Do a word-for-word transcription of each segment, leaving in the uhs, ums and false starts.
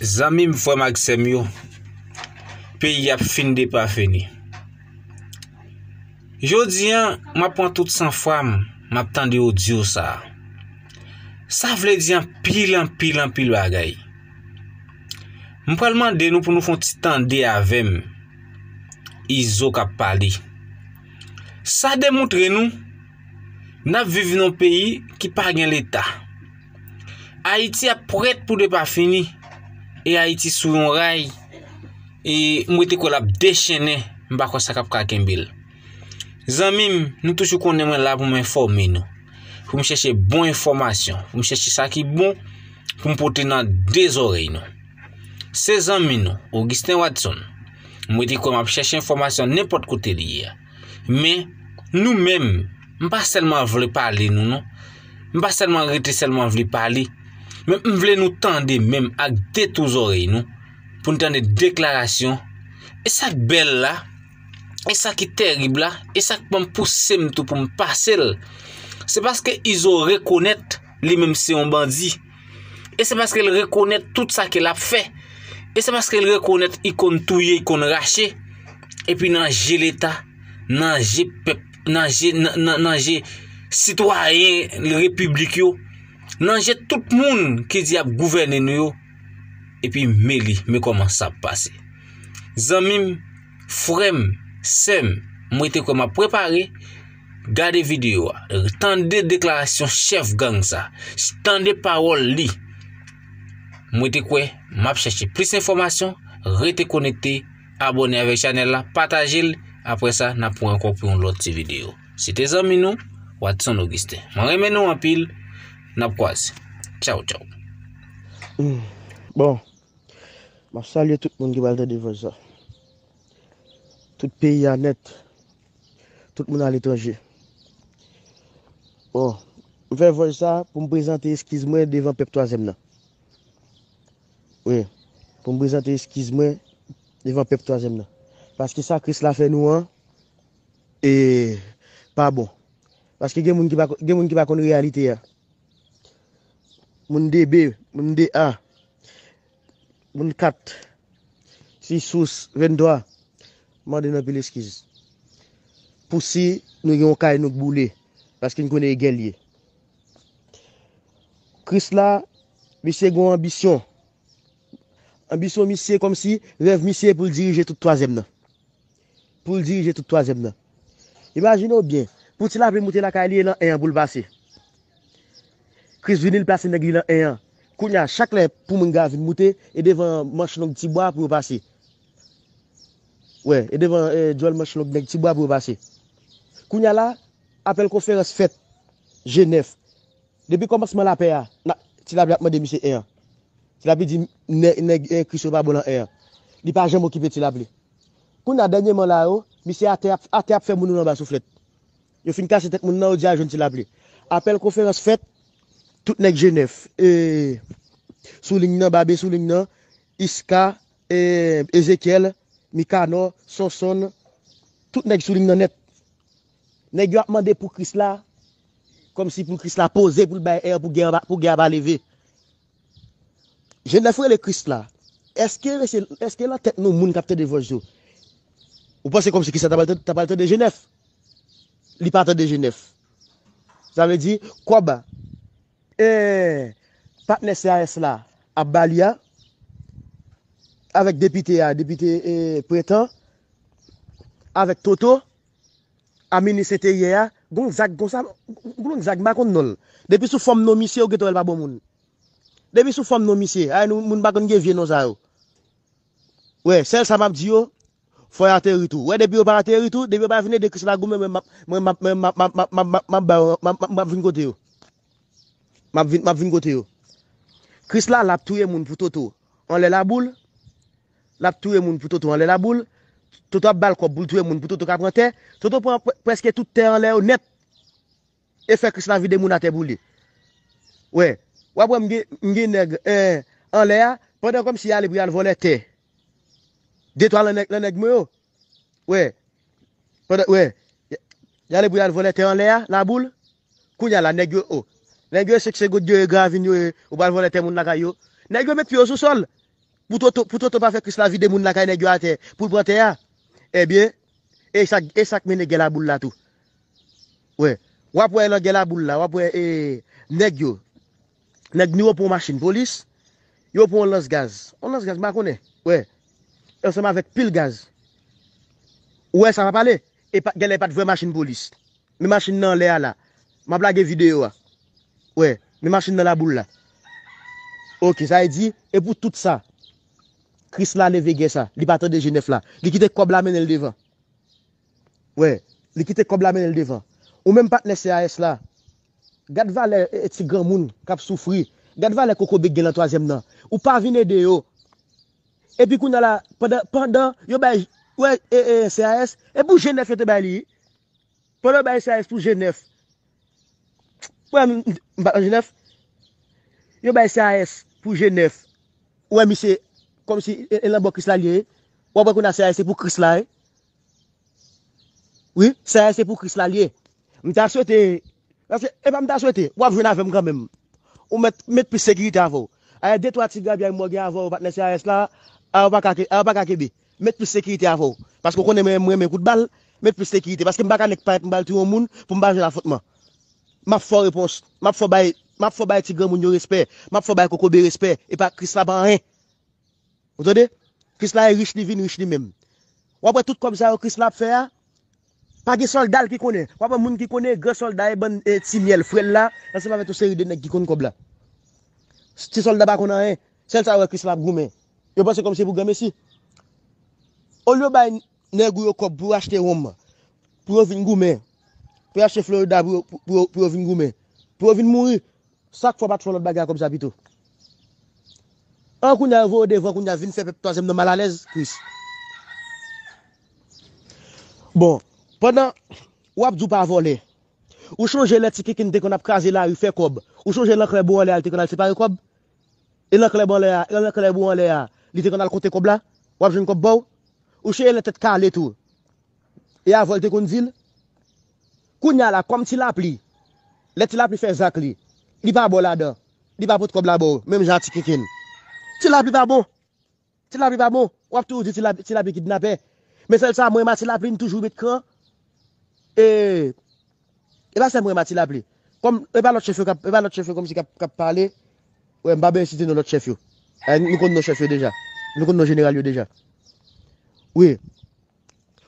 Zanmi m, frè m ak sè m yo, peyi ap fin depafini. Jodi a, m ap pran tout sanfwa m, m ap tande odyo sa a. Sa vle di anpil, anpil, anpil bagay. M pral mande nou pou nou fè yon ti tande avè m. Izo k ap pale. Sa demontre nou, n ap viv nan yon peyi ki pa gen Leta. Ayiti ap prèt pou depafini, e Ayiti sou yon ray, e m rete kwè l ap dechennen, m pa kwè sa k ap ka kenbe l. Zanmi m, nou toujou konnen mwen la pou m enfòme nou, pou m chèche bon enfòmasyon, pou m chèche sa ki bon, pou m pote nan de zòrèy nou. Se zanmi nou, Augustin Watson. M rete kwè m ap chèche enfòmasyon nenpòt kote li ye a. Men, nou menm, m pa sèlman vle pale nou, non. M pa sèlman rete sèlman vle pale. Men m vle nou tande menm ak de tou zòrèy nou, pou n tande deklarasyon. E sa k bèl la, e sa ki tèrib la, e sa k ban m pouse m tou pou m pase l, se paske Izo rekonèt li menm se yon bandi. E se paske l rekonèt tout sa ke l ap fè. E se paske l rekonèt li konn touye, li konn rache. Epi nan je Leta, nan je pèp, nan je, nan, nan, nan je sitwayen repiblik yo, nan je tout moun ki di y ap gouvène nou yo, epi men li, men kòman sa ap pase. Zanmi m, frè m, sè m, m rete kwè m ap prepare, gade videyo a, tande deklarasyon chèf gang sa, tande pawòl li. M rete kwè m ap chèche plis enfòmasyon, rete konekte, abòne avèk chanèl la, pataje l, apre sa, n ap wè ankò pou yon lòt ti videyo. Se te zanmi nou, Watson Augustin. Mwen renmen nou anpil, n ap kwaze. Tchaw, tchaw. Hmm. Bon, m ap salye tout moun ki pral tande vòs sa. Tout peyi a nèt. Tout moun aletranje. Bon, m fè vòs sa pou m prezante eskiz mwen devan pèp twazyèm nan. Wi, pou m prezante eskiz mwen devan pèp twazyèm nan. Paske sa Kris la fè nou an, e pa bon. Paske gen moun ki pa, gen moun ki pa konn reyalite a. Moun de B, moun de A, moun kat, Sisous, venntwa, mande n anpil eskiz. Pou si nou gen yon kay nou k boule, paske n konnen e gè l ye. Kris la, misye gen yon anbisyon. Anbisyon misye kòmsi rèv misye pou l dirije tout twazyèm nan. Pou l dirije tout twazyèm nan. Imajine w byen, pou Ti Lapli moute lakay li e nan en an pou l pase. Kris vini, l plase nèg li nan en an. Kounye a, chak lè pou moun Gravin moute, e devan manch long Ti Bwa pou yo pase. Wè, e devan e, djòl manch long nèg Ti Bwa pou yo pase. Kounye a la, apèl konferans fèt Jenèf. Depi kòmansman lapè a, na, Ti Lapli ap mande misye en an. Ti Lapli di nè- nèg en Kris yo pa bon nan en an. Li pa janm okipe Ti Lapli. Kounye a dènyèman la yo, misye atè ap, atè ap fè moun yo anba souflèt. Yo fin kase tèt moun nan, yo di al jwenn Ti Lapli. Apèl konferans fèt, tout nèg Jenèf, e, sou liy nan, Babe sou liy nan, Iska, e, Ezekyèl, Mikanò, Sonsonn, tout nèg sou liy nan nèt. Nèg yo ap mande pou Kris la, kòmsi pou Kris la poze pou l bay èr pou gè a pa, pou gè a pa leve. Jenèf rele Kris la. Èske, èske nan tèt nou moun k ap tande vòs yo? Ou panse kòmsi Kris la ta pral tande, ta pral tande Jenèf? Li pa tande Jenèf. Sa vle di, kòb, e, patnè C A S la ap ba li a, avèk depite a, depite e, Prentan, avèk Toto, a minis enteryè a, gon zag konsa, gon zag m pa konn non l. Depi sou fòm non misye, ou gentan wè l pa bon moun. Depi sou fòm non misye, ay nou moun pa konn gen vye non sa yo. Wè, sèl sa m ap di yo, fò y ateri tou. Wè, depi yo pa ateri tou, depi yo pa vin ede Kris la goumen, mwen m ap, mwen m ap, mwen m ap, m ap, m ap, m ap, m ap ba yo, m ap, m ap, m ap vin kote yo. M ap vin, m ap vin kote yo. Kris la, l ap touye moun pou Toto. Anlè laboul, l ap touye moun pou Toto anlè laboul. Toto ap ba l kòb pou l touye moun pou Toto ka pran tè. Toto pran prè- prèske tout tè anlè yo nèt. E fè Kris la vide moun atè boule. Wè, w ap wè m gen, m gen nèg eh, anlè a, pandan kòmsi y ale pou y al vòlè tè. De twa lan nèg, lan nèg mwen yo. Wè, pandan, wè, y- y ale pou y al vòlè tè anlè a, laboul. Kounye a la, nèg yo, o. Nèg yo, se, se goud yo ye, gravin yo ye, ou pral vòlè tè moun lakay yo. Nèg yo met pye yo sou sòl. Pou Toto, pou Toto pa fè Krisla vide moun lakay nèg yo atè, pou l pran tè a. Ebyen, e sa, e sa k mennen gè laboul la tou. Wè. W ap wè nan gè laboul la, w ap wè e, nèg yo. Nèg nou yo pran yon machin polis, yo pran yon lans gaz. Yon lans gaz, m pa konnen. Wè. Ansanm avèk pil gaz. Ou wè sa pa pale? E pa, genlè e pa t vrè machin polis. Men machin nan anlè a la. M ap lage videyo a. Wè, men machin nan laboul la. Oke, sa vle di, e pou tout sa, Krisla leve gè sa. Li pa tande G nèf la. Li kite kòb la mennen l devan. Wè, li kite kòb la mennen l devan. Ou menm patnè C A S la, gad valè e, ti granmoun k ap soufri. Gad valè kokobe k gen nan twazyèm nan. Ou pa vin ede yo. Epi kounye a la, pandan, pandan yo bay, wè, e, e, C A S, e pou G nèf yo te bay li. Pandan yo bay C A S pou G nèf. Wè, m, m pa nan G nèf. Yo bay C A S pou G nèf. Ou wè misye, kòmsi e, e nan bò Krisla l ye. W ap wè kounye a C A S se pou Krisla, wi. Wi, C A S se pou Krisla l ye. M ta swete, paske e pa m ta swete, w ap jwenn avè m kanmenm. Ou mèt, met plis sekirite avè w. Ayè, de twa ti grabyay m wè w gen avè w, patnè C A S la, a, w pa ka ke, a, w pa ka kenbe. Met plis sekirite avè w. Paske w konnen mwen, m renmen kout bal, met plis sekirite. Paske m pa ka nèk parèt m pral touye yon moun pou m pa jwenn afwontman. M ap fè w repons. M ap fè w bay, m ap fè w bay ti granmoun yo respè. M ap fè w bay kokobe respè. E pa Krisla pa anyen. Ou tande? Krisla e rich, li vin rich li menm. W ap wè tout kòb sa yo Krisla ap fè a, pa gen sòlda l ki konnen. W ap wè moun ki konnen, gran sòlda e bann e, ti myèl frè l la, ansanm avèk yon seri de nèg ki konn kòb la. Ti sòlda pa konn anyen. Sèl sa yo wè Krisla ap goumen. Yo panse kòmsi se pou granmesi. Olye yo bay nèg ou yo kòb pou yo achte wonm, pou yo vin goumen, pou yo achte Florida, pou yo, pou, pou yo, pou yo vin goumen, pou yo vin mouri. Sa k fè w pa t fè yon lòt bagay ak kòb sa pito? An, kounye a yo voye w devan, kounye a vin fè pèp twazyèm nan malalèz, Kris. Bon, pandan w ap di w pa vòlè, ou chonje lè Ti Kenkenn te konn ap kraze lari fè kòb? Ou chonje lan klèb ou anlè a, li te konn al separe kòb? E lan klèb anlè a, lan klèb ou anlè a, li te konn al konte kòb la? W ap jwenn kòb ba w? Ou chonje lè Tèt Kale tou? E avè w l te konn di l? Kounye a la, kòm Ti Lapli, lè Ti Lapli fè zak li, li pa ba w ladan, li pa pot kòb la ba w, menm jan a Ti Kenkenn. Ti Lapli pa bon. Ti Lapli pa bon. W ap toujou di Ti Lapli, Ti Lapli kidnapè. Men sèl sa, mwen renmen a Ti Lapli, m toujou met kran. E, e pa sèl mwen renmen a Ti Lapli. Kòm, e pa lòt chèf yo k ap, e pa lòt chèf yo kòmsi k ap, k ap pale. Wè, m pa bezwen site non lòt chèf yo. E, nou konn non chèf yo deja. Nou konn non jeneral yo deja. Wi.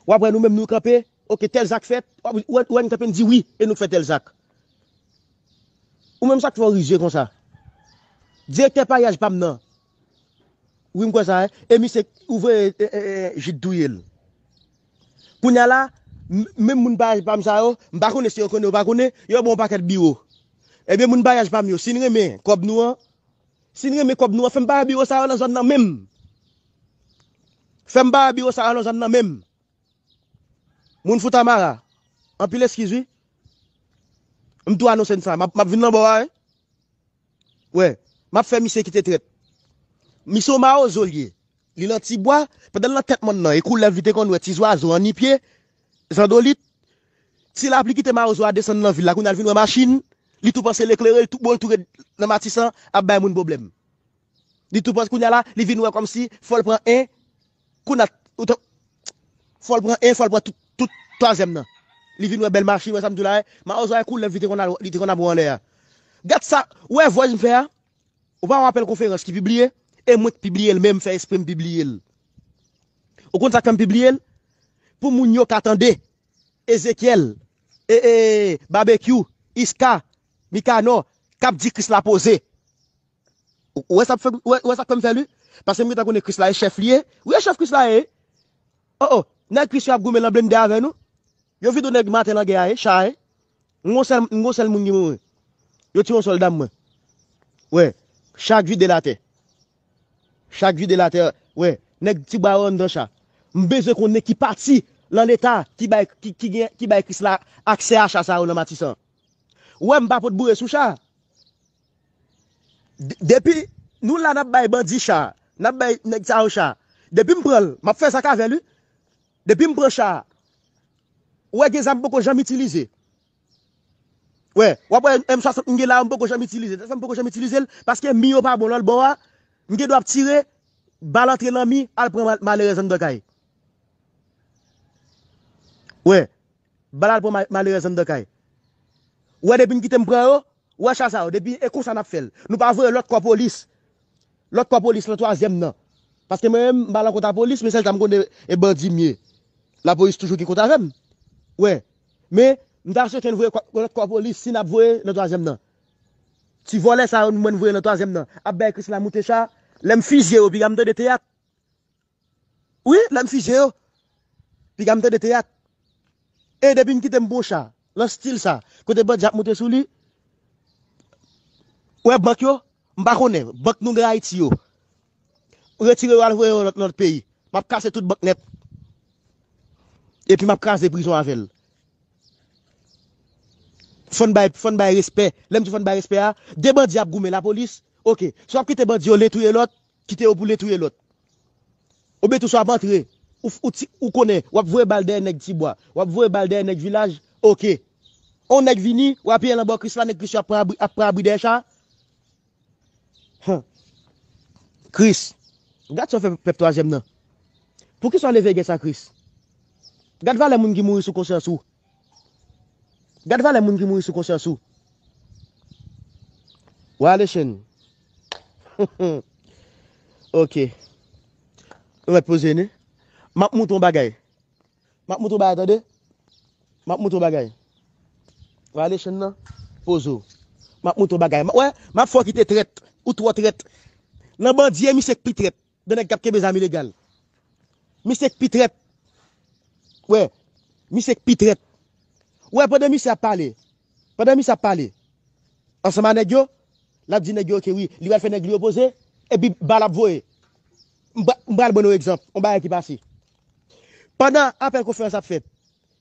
W ap wè nou menm nou kanpe, oke, tèl zak fèt, w ap, w ap, w ap kanpe n di wi, e nou k fè tèl zak. Ou menm sa k fè w rizye konsa? Direktè paryaj pa m nan. Wi, m kwè sa, e. E misye ouvre e, e, e, Jid touye l. Kounye a la, m, menm moun paryaj pa m sa yo, m pa konnen si yo konnen, yo pa konnen, yo ba w yon pakèt biwo. Ebyen, moun paryaj pa m yo, si n renmen kòb nou an, si n renmen kòb nou an, fè m pa biwo sa yo nan zòn nan menm. Fè m pa biwo sa yo nan zòn nan menm. Moun Foutamara, anpil eskiz wi. M tou anonse n sa, m ap, m ap vin nan bò a, wi. Wè, m ap fè misye kite trèt. Misye yon mawozo l ye. Li nan Tibwa, pandan l nan tèt mòn nan, e koulèv li te konn wè, ti zwazo, annipye, zandolit. Ti Lapli kite mawozo a desann nan vil la, kounye a l vin wè machin, li tou panse l eklere, l tou, bon, l tou ret nan Matisan, ap bay moun pwoblèm. Li tou panse kounye a la, li vin wè kòmsi, fò l pran en, kounye a, ou t-, fò l pran en, fò l pran tout, tout twazyèm nan. Li vin wè bèl machin, wè sa m di w la, wè, mawozo a e koulèv li te konn al, li te konn ap wè anlè a. Gad sa, ou wè vòy m fè a? Ou pa wè apèl konferans ki pibliye? E mwen k pibliye l, men m fè espre m pibliye l. Ou konn sa k fè m pibliye l? Pou moun yo ka tande. Ezekyèl, e, e, Babekyou, Iska, Mikanò, k ap di Krisla poze. Ou, ou wè sa k fè, ou wè, ou wè sa k fè m fè l, wi? Paske m gentan konnen Krisla e chèf li ye. Wi, e chèf Krisla ye. O, o, nèg Kris yo ap goumen lan blende avè nou. Yo vide yon nèg maten lan gè a, e, cha, e. M gon sèl, m gon sèl moun ki mouri. Yo tiye yon sòlda m, mwen. Wè, cha k vide l atè. Cha k vide l atè, wè, nèg Tibwa yo anndan cha. M bezwen konnen ki pati lan Leta ki bay, ki, ki gen, ki bay Krisla aksè a cha sa yo lan Matisan. Ou wè, m pa pot boure sou cha. De-, depi nou la, n ap bay bandi cha, n ap bay nèg sa yo cha. Depi m pran l, m ap fè zak avè l, wi. Depi m pran cha, ou wè, gen zam m poko janm itilize. Wè, w ap wè M swasant m gen la, m poko janm itilize. Tèlfè m poko janm itilize l, paske mi yo pa bon lòt bò a, m gen dwa ap tire, Bal antre nan mi, al pran mal- malerèz anndan kay. Wè, bal al pran mal- malerèz anndan kay. Wè, depi n kite m pran yo, wè cha sa yo, depi e konsa n ap fè l. Nou pa voye lòt kò polis. Lòt kò polis lan twazyèm nan. Paske mwen menm, m pa nan kont a polis, men sèl sa m konnen e bandi m ye. Lapolis toujou gen kont avè m. Wè. Men, m ta swete n voye kò- lòt kò polis, si n ap voye nan twazyèm nan. Ti vòlè sa yo, mwen voye nan twazyèm nan. Ap bay Krisla moute cha, lè m fizye yo, piga m tande teyat. Wi, lè m fizye yo, piga m tande teyat. E depi n kite m bon cha, nan stil sa, kote bandi ap moute sou li, wè bank yo, m pa konnen, bank nou gen Ayiti yo. Retire yo al voye yo nan lòt peyi. M ap kase tout bank nèt. Epi m ap kraze prizon avè l. Fò n bay, fò n bay respè. Lè m di fò n bay respè a, de bandi ap goumen lapolis. Oke. Si w ap kite bandi yo len touye lòt, kite yo pou len touye lòt. Oubyen tou si w ap antre, ou, ou, ti- ou konnen, w ap voye bal dèyè nèg Tibwa, w ap voye bal dèyè nèg vilaj, oke. On nèg vini, w apiye nan bò Krisla, nèg Krisla ap pran abri, ap pran abri dèyè cha. Huh. Kris, gad sa w fè pèp twazyèm nan. Poukisa w leve gè sa, Kris? Gad valè moun ki mouri sou konsyans ou. Gad valè moun ki mouri sou konsyans ou. Wale chen. Oke. Ou mèt poze, ne? M ap montre yon bagay. M ap montre w bagay, tande. M ap montre w bagay. Wale chen nan. Poze w. M ap montre w bagay. M- Wè, m ap fè w kite trèt. Ou twò trèt. Nan bandi, e misye k pi trèt. De nèg k ap kenbe zam ilegal. Misye k pi trèt. Wè. Misye k pi trèt. Wè, pandan misye ap pale. Pandan misye ap pale. Ansanm a nèg yo, l ap di nèg yo, oke, wi. Li pral fè nèg li yo poze. Epi bal ap voye. M pra- m pral ban nou egzanp. Yon bagay ki pase. Pandan apèl konferans ap fèt,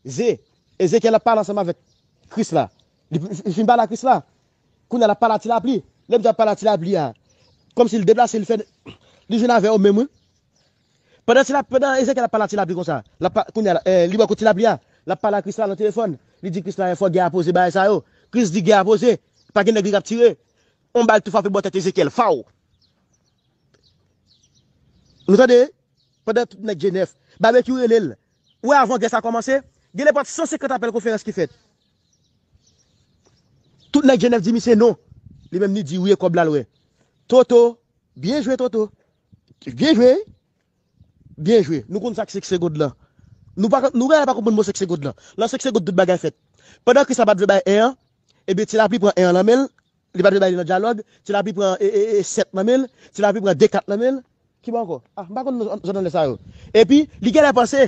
Ze, Ezekyèl ap pale ansanm avèk Kris la. Li, li fin pale a Kris la. Kounye a l ap pale a ti lapli. Lè m di ap pale a ti lapli a, kòmsi l deplase, li fè, li jwenn avè yo menm, wi. Pandan ti lapli, pandan Ezekyèl ap pale a ti lapli konsa, l ap pa- kounye a, eh, li bò kot ti lapli a, l ap pale a Kris la nan telefòn. Li di Kris la, fò gè a poze bagay sa yo. Kris di gè a poze. Pa gen nèg li k ap tire. On bal tou frape bò tèt Ezekyèl. Faw. Nou tande? Pandan tout nèg Jenèf, Babekyou rele l. Ou wè avan gè sa kòmanse, gen nenpòt san senkant apèl konferans ki fèt. Tout nèg Jenèf di misye non. Li menm li di wi e kòb la l wè. Toto, byen jwe Toto. Byen jwe. Byen jwe. Nou konn sa k senk segond lan. Nou pa, nou genlè pa konprann mo senk segond lan. Nan senk segond tout bagay fèt. Pandan Kris la pa t vle bay en an, ebyen Ti Lapli pran en an nan men l, li pa t vle bay li nan dyalòg, Ti Lapli pran e, e, e, sèt nan men l, Ti Lapli pran de kat nan men l. Ki bò ankò? Ah, m pa konn zòn anlè sa yo. Epi, li genlè panse,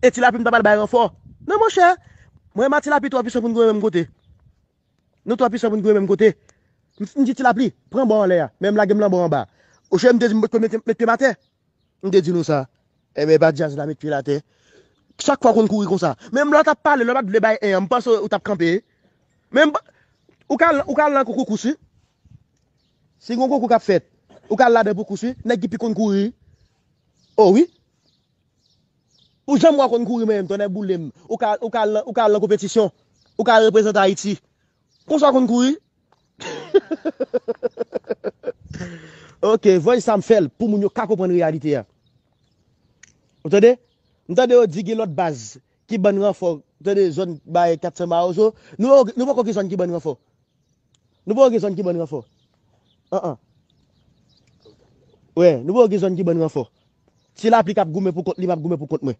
e Ti Lapli m ta pral bay ranfò. Non, monchè, mwen menm a Ti Lapli twò pwisan pou n goumen menm kote. Nou twò pwisan pou n goumen menm kote. M, m di Ti Lapli, pran bò anlè a. Men m lage m nan bò anba. Oche m te di m mete, mete pye m atè. M te di nou sa. Enben, pa djaz la met pye l atè. Chak fwa w konn kouri konsa. Menm lè w t ap pale, lè w pa t vle bay en an, m panse w t ap kanpe. Men m pa- ou ka al, ou ka al nan konkou kous, wi. Si gen yon konkou k ap fèt, ou ka al ladan pou kous, wi. Nèg ki pi konn kouri. O wi. Ou janm wè w konn kouri menm, tonnè boule m. Ou ka, ou ka al nan, ou ka al nan konpetisyon. Ou ka al reprezante Ayiti. Konsa w konn kouri? Ok, voice sa m fè l pou moun yo ka konprann reyalite a. Ou tande? M tande yo di gen lòt baz ki ban ranfò. Ou tande zòn bay kat san Mawozo. Nou, nou poko gen zòn ki ban ranfò. Nou poko gen zòn ki ban ranfò. An an. Wè, nou poko gen zòn ki ban ranfò. Ti Lapli k ap goumen pou kont li, m ap goumen pou kont mwen.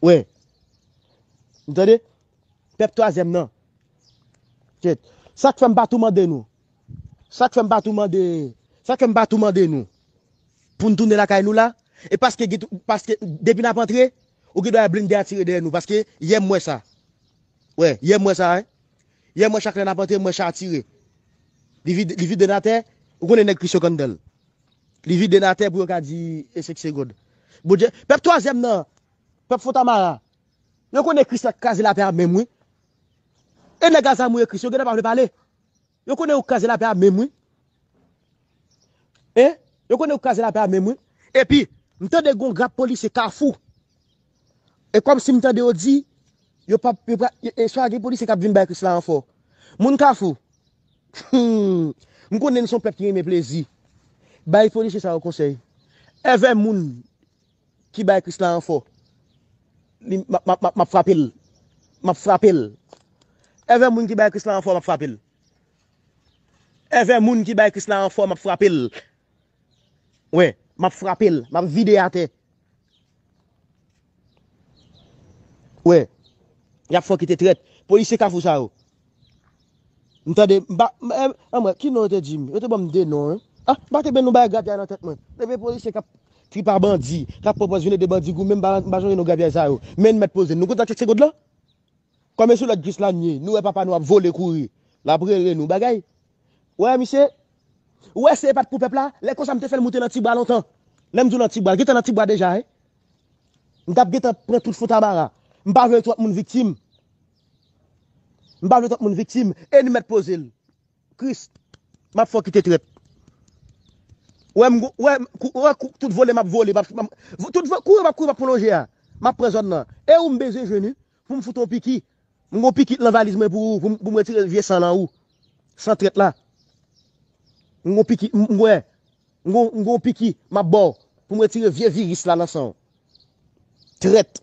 Wè. Ou tande? Pèp twazyèm nan. Kèt. Sa k fè m pa tou mande nou. Sa k fè m pa tou mande. Sa k fè m pa tou mande nou. Pou n tounen lakay nou la. E paske, gen tou- paske depi n ap antre, ou gen dwa wè blende a tire dèyè nou. Paske yè m wè sa. Wè, yè m wè sa, wi. Yè m wè chak lè n ap antre, m wè cha a tire. Li vide, li vide n atè, ou konnen nèg Kris yo k anndan l. Li vide n atè pou yo ka di e senk segond. Bondye, pèp twazyèm nan, pèp Fontamara, yo konnen Kris la k kraze lapè a menm, wi. E nèg a zam ou e Kris, yo gentan pa vle pale. Yo konnen ou kraze lapè a menm, wi. Hein? Yo konnen ou kraze lapè a menm, wi. Epi, m tande gon grap polisye Kafou. E kòmsi m tande yo di, yo p ap, yo pa, e, e swa gen polisye k ap vin bay Kris la ranfò. Moun Kafou, hmm, m konnen n se yon pèp ki renmen plezi. Bay polisye sa yo konsèy. Èvè moun ki bay Krisla ranfò, li, m ap, m ap, m ap, m ap frape l. M ap frape l. Èvè moun ki bay Krisla ranfò, m ap frape l. Èvè moun ki bay Krisla ranfò, m ap frape l. Wi, m ap frape l. M ap vide atè. Wi. Y ap fè w kite trèt. Polisye Kafou sa yo. M tande, m pa, m, eh, anmwey, ki non yo te di m? Yo te ban m de non, wi. Ah, m pa te benn nou bay grapyay nan tèt mwen. Depi polisye k ap trip a bandi, k ap pran pòz vin ede bandi goumen, m pa, m pa sonje non grapyay sa yo. Men n mèt poze n. Nou konn sa k fè se kont lan? Kòm e sou lòd Krisla n ye, nou wè papa nou ap vole kouri. L ap rele nou bagay. Wè, misye, ou wè se e pa t pou pèp la, lè konsa m te fè l moute nan ti bwa lontan. Lè m di w nan ti bwa, l gentan nan ti bwa deja, wi. M t ap gentan pran tout Fontamara. M pa vle twòp moun viktim. M pa vle twòp moun viktim. E n mèt poze l. Kris, m ap fè w kite trèt. Wè, m, wè, m, kou, wè, kou, tout vole m ap vole, m ap, m ap, tout vo-, kouri m ap kouri, m ap pran lonje a. M ap pran zòn nan. E ou m bezwen jwenn, wi, pou m fout w yon piki. M gon piki nan valiz mwen pou ou, pou m, pou m retire vye san nan ou. San trèt la. M gon piki, m, m, wè. M gon, m gon piki, m ap ba w. Pou m retire vye viris la nan san w. Trèt.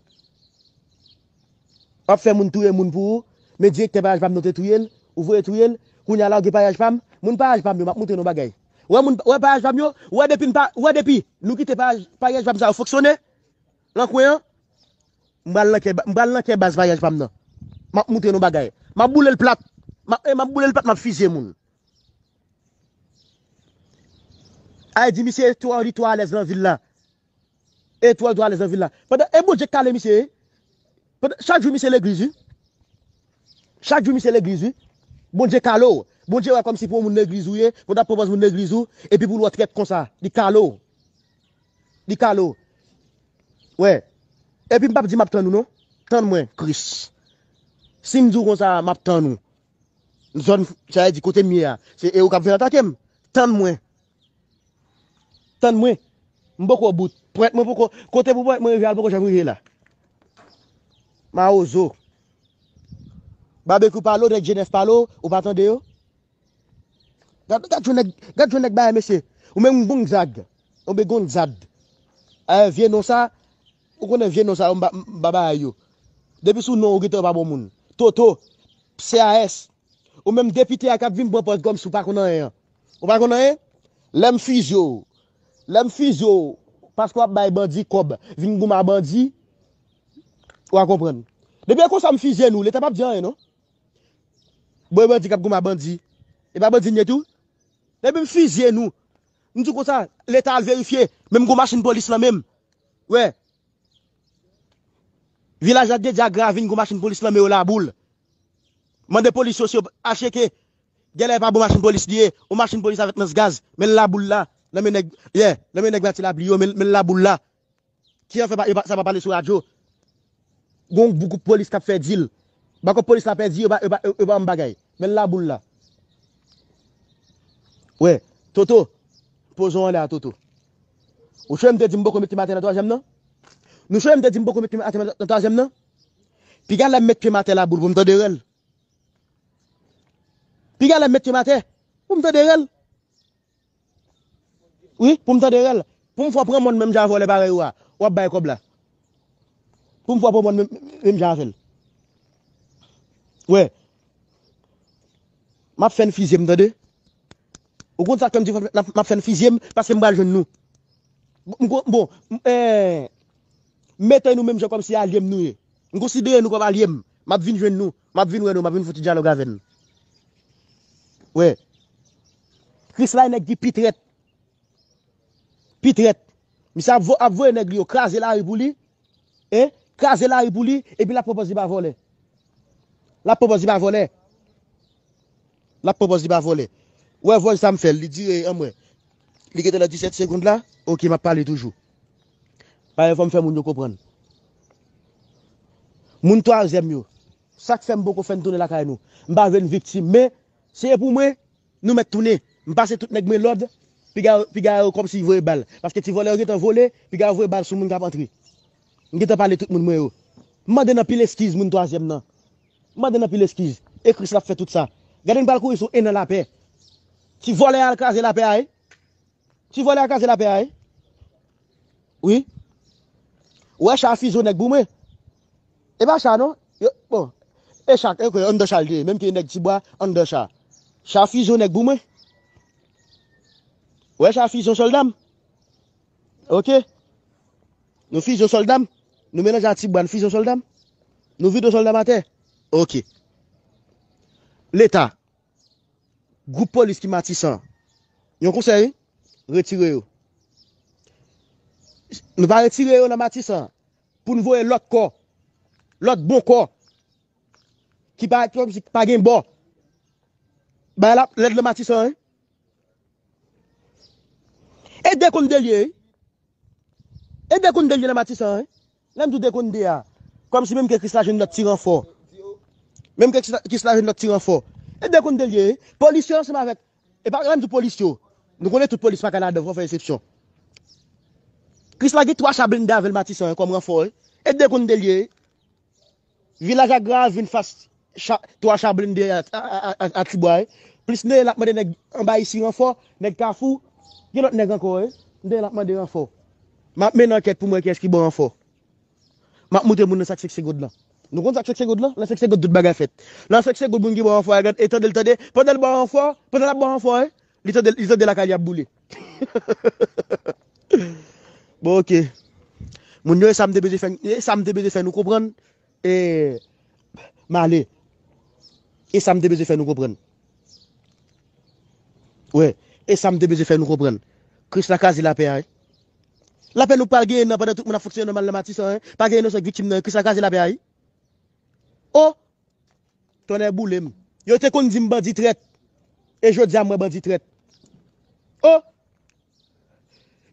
W ap fè moun touye moun pou ou, men direktè payaj pa m nan te touye l, ou voye touye l, kounye a la w gen payaj pa m, moun payaj pa m yo, m ap montre nou bagay. Wè moun, wè payaj pa m yo, wè depi n pa, wè depi nou kite payaj, payaj pa m sa yo fonksyone, nan kwen an, m pral nan kè, m pral nan kè baz payaj pa m nan. M ap montre nou bagay. M ap boule l plat. M ap, e m ap boule l plat, m ap fizye moun. Ay di misye twò, li twò alèz nan vil la. E twò, li twò alèz nan vil la. Pandan, e Bondye k kale misye, wi. Pandan, chak jou misye legliz, wi. Chak jou misye legliz, wi. Bondye kale w. Bondye wè kòmsi pou yon moun legliz ou ye, pou w t ap pran pòz moun legliz ou, epi pou l wè w trèt konsa. Li kale w. Li kale w. Wè. Epi m p ap di m ap tann ou, non. Tann mwen, Kris. Si m di w konsa, m ap tann ou. Zòn, sa vle di kote m ye a. Se e ou k ap vin atake m. Tann mwen. Tann mwen. M poko bout. Pwent mwen poko, kote pou pwent mwen rive a, l poko janm rive la. Mawozo. Babekyou pale w, nèg Jenèf pale w, ou pa tande yo? Gad, gad jan nèg, gad jan nèg bagay, mesye. Ou menm Gonzag. Ou menm Gonzad. Eh, vye non sa, ou konnen vye non sa yo, m pa, m pa bay yo. Depi sou non, ou gentan pa bon moun. Toto, C A S. Ou menm depite a k ap vin pran pòz kòmsi w pa konn anyen an. Ou pa konn anyen? Lè m fizye w, lè m fizye w, paske w ap bay bandi kòb, vin goumen a bandi, w a konprann. Depi e konsa m fizye nou, Leta p ap di anyen, non. Bon, e bandi k ap goumen a bandi. E pa bandi n ye tou? Depi m fizye nou, m di w konsa, Leta al verifye, menm gon machin polis nan men m. Wè. Vilaj Ladrye di a Gravin, gon machin polis nan men yo Laboul. Mande polis yo si yo acheke. Genlè e pa bon machin polis li ye, yon machin polis avèk lans gaz, men l Laboul la, nan men nèg, yeah, nan men nèg Mati Lapli yo, men, men l Laboul la. Ki an fè pa, yo pa, sa pa pale sou radyo? Gon gwoup polis k ap fè dil. Bakòp polis la pèdi, yo pa, yo pa, yo pa yon bagay. Men l Laboul la. Wè, Toto, poze w anlè a, Toto. Ou sonje m te di m poko met pye m atè nan twazyèm nan? Nou sonje m te di m poko met pye m atè nan twazyèm nan? Piga lè m met pye m atè Laboul pou m tande rèl. Piga lè m met pye m atè pou m tande rèl. Wi, pou m tande rèl. Pou m fè w pran mòn menm jan a vòlè parèy ou a. W ap bay kòb la. Pou m fè w pran mòn menm, menm jan avè l. Wè. M ap fè n fizye m, tande. Ou konn sa k fè m di m ap, m ap fè n fizye m, paske m pral jwenn nou. M kon-, bon, m, eh, mete nou menm jan kòmsi alye m nou ye. M konsidere nou kòm alye m. M ap vin jwenn nou. M ap vin wè nou. M ap vin fouti dyalòg avè n. Wè. Krisla e nèg ki pi trèt. Pi trèt. Misye ap vo-, ap voye nèg li yo kraze lari pou li. E, kraze lari pou li, epi l ap pran pòz li pa vòlè. L ap pran pòz li pa vòlè. L ap pran pòz li pa vòlè. Ou wè vòj sa m fè l, li dire, anmwey. Li gentan nan disèt segond la? Oke, m ap pale toujou. Paske fò m fè moun yo konprann. Moun twazyèm yo. Sa k fè m poko fè n tounen lakay nou? M pa vle n viktim, men se pou mwen, nou mèt tounen. M pase tout nèg mwen lòd, piga, piga yo kòmsi voye bal. Paske ti vòlè yo gentan vole, piga yo voye bal sou moun k ap antre. M gentan pale tout moun mwen yo. M mande n anpil eskiz moun twazyèm nan. M mande n anpil eskiz. E Kris l ap fè tout sa. Gade n pral kouri sou en an lapè. Ti vòlè a al kraze lapè a, wi. Ti vòlè a kraze lapè a, wi. Wi. Ou wè cha a fizo nèg pou mwen. E pa cha non. Yo, bon. E cha, e ke anndan cha l te ye, menm ke nèg Tibwa anndan cha. Cha a fizo nèg pou mwen. Ou wè cha a fizo sòlda m. Ok. Nou fizo sòlda m. Nou melanje a Tibwa, nou fizo sòlda m. Nou vide sòlda m atè. Ok. Leta. Gwoup polis ki Matisan. Yon konsèy, retire yo. Nou pa retire yo nan Matisan pou n voye lòt kò, lòt bon kò, ki pa, ki pa gen bò. Bay la, lèd nan Matisan, wi. E dekonn delye, wi. E dekonn delye nan Matisan, wi. Lè m di w dekonn de a, kòmsi menm ke Krisla jwenn lòt ti ranfò. Menm ke Krisla, Krisla jwenn lòt ti ranfò. E dekonn delye, wi. Polis yo ansanm avèk, e pa menm di polis yo. Nou konnen tout polis pa ka ladan, fò fè eksepsyon. Krisla gen twa cha blende avè l Matisan, wi, kòm ranfò, wi. E dekonn delye, wi. Vilaj ak Gran Ravin fas cha, twa cha blende a, a, a, a, a Tibwa, wi. Plis Neye l ap mande nèg anba isi ranfò, nèg Kafou, gen lòt nèg ankò, wi. Neye l ap mande ranfò. M ap mennen ankèt pou m wè kiyès ki ban ranfò. M ap montre moun nan sa k senk segonn lan. Nou konn sa k senk segonn lan? Nan senk segonn tout bagay fèt. Nan senk segonn moun ki ban ranfò a, gad, e tande l tande. Pandan l ban ranfò, pandan l ap ban ranfò, wi. Li tande, li tande lakay li ap boule. Bon, ok. Moun yo, e sa m te bezwen fè, e sa m te bezwen fè nou konprann. E, m ale. E sa m te bezwen fè nou konprann. Wi, e sa m te bezwen fè nou konprann. Krisla kraze lapè a, wi. Lapè nou pral genyen nan pandan tout moun ap fonksyone nòmal nan Matisan, wi. Pa genyen non sèk viktim nan, Krisla kraze lapè a, wi. O! Tonnè boule m. Yo te konn di m bandi trèt. E jodi a m wè bandi trèt. O!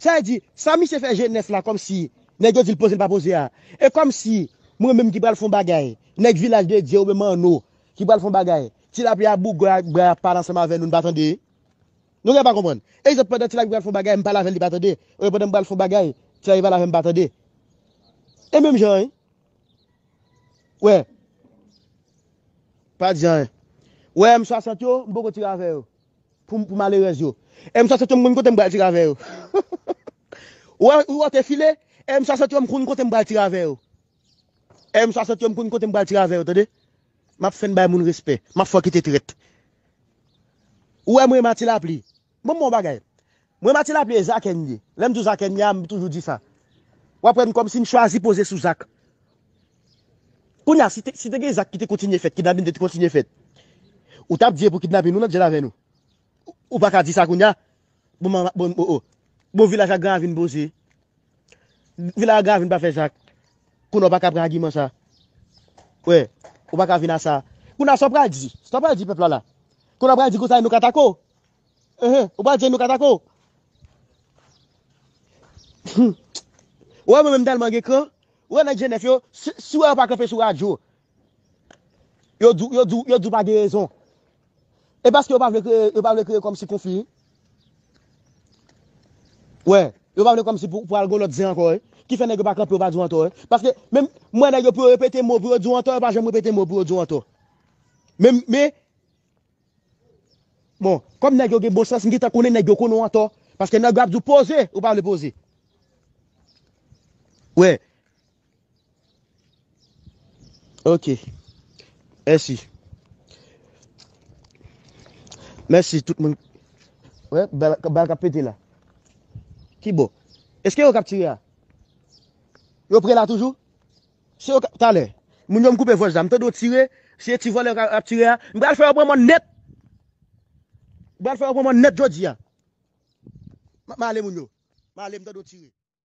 Sa vle di, sa misye fè G nèf la kòmsi nèg yo di l poze l pa poze a. E kòmsi mwen menm ki pral fè yon bagay, nèg Vilaj de Dye oubyen Manno ki pral fè yon bagay, Ti Lapli a bougay ak bra ap pale ansanm avè nou, n pa tande. Nou gen pa konprann. Egzanp, pandan Ti Lapli pral fè yon bagay, m pale avè l, li pa tande. Oubyen pandan m pral fè yon bagay, Ti Lapli pale avè m, pa tande. E menm jan, wi. Wè. Pa di anyen. Wè, M swasant yo, m poko tire avè yo. Pou, pou malerèz yo. M swasant yo, m konn kote m pral tire avè yo. Ou wè, ou wè te file, M swasant yo, m konn kote m pral tire avè yo. M swasant yo, m konn kote m pral tire avè yo, tande? M ap fenk bay moun respè. M ap fè w kite trèt. Ou wè mwen, Mati Lapli. Bon, bon bagay. Mwen, Mati Lapli, e Zakè m ye. Lè m di w Zakè m ye a, m toujou di sa. W ap wè m kòmsi m chwazi poze sou Zak. Kounye a, si te, si te gen Zak ki te kontinye fèt, kidnapin te kontinye fèt, ou t ap di e pou kidnapin ou nan dyèl avè nou. Ou, ou pa ka di sa kounye a. Bon, man, bon, oh, oh. Bon, Vilaj ak Gran Ravin poze. Vilaj ak Gran Ravin pa fè Zak. Kounye a ou pa ka pran agiman sa. Wè, ou pa ka vin a sa. Kounye a sa w pral di. Sa w pral di pèp la la. Kounye a w pral di konsa nou ka atake w. Enhen, ou pral di nou ka atake w. Ou wè mwen menm tèlman gen kran. Ou wè nèg G nèf yo, si, si w wè yo pa kanpe sou radyo, yo di w, yo di w, yo di w pa gen rezon. E paske yo pa vle kreye, yo pa vle kreye kòmsi konfli. Wè, yo pa vle kòmsi pou, pou al gen lòt zen ankò, wi. Ki fè nèg yo pa kanpe, yo pa di w antò, wi. Paske menm, m wè nèg yo pou yo repete mo, pou yo di w antò, yo pa janm repete mo pou yo di w antò. Men, men, bon, kòm nèg yo gen bon sans, m gentan konnen nèg yo konnen w antò. Paske nèg yo ap di w poze, ou pa vle poze. Wè. Ok. Mèsi. Mèsi tout moun. Wè, bal, bal k ap pete la. Ki bò? Èske yo k ap tire a? Yo pre la toujou? Se yo k ap, talè. Moun yo m koupe vòch la. M tande yo tire. Se ti vòlè k ap tire a. M pral fè yo pran mòn nèt. M pral fè yo pran mòn nèt jodi a. M, m ale moun yo. M ale, m tande yo tire.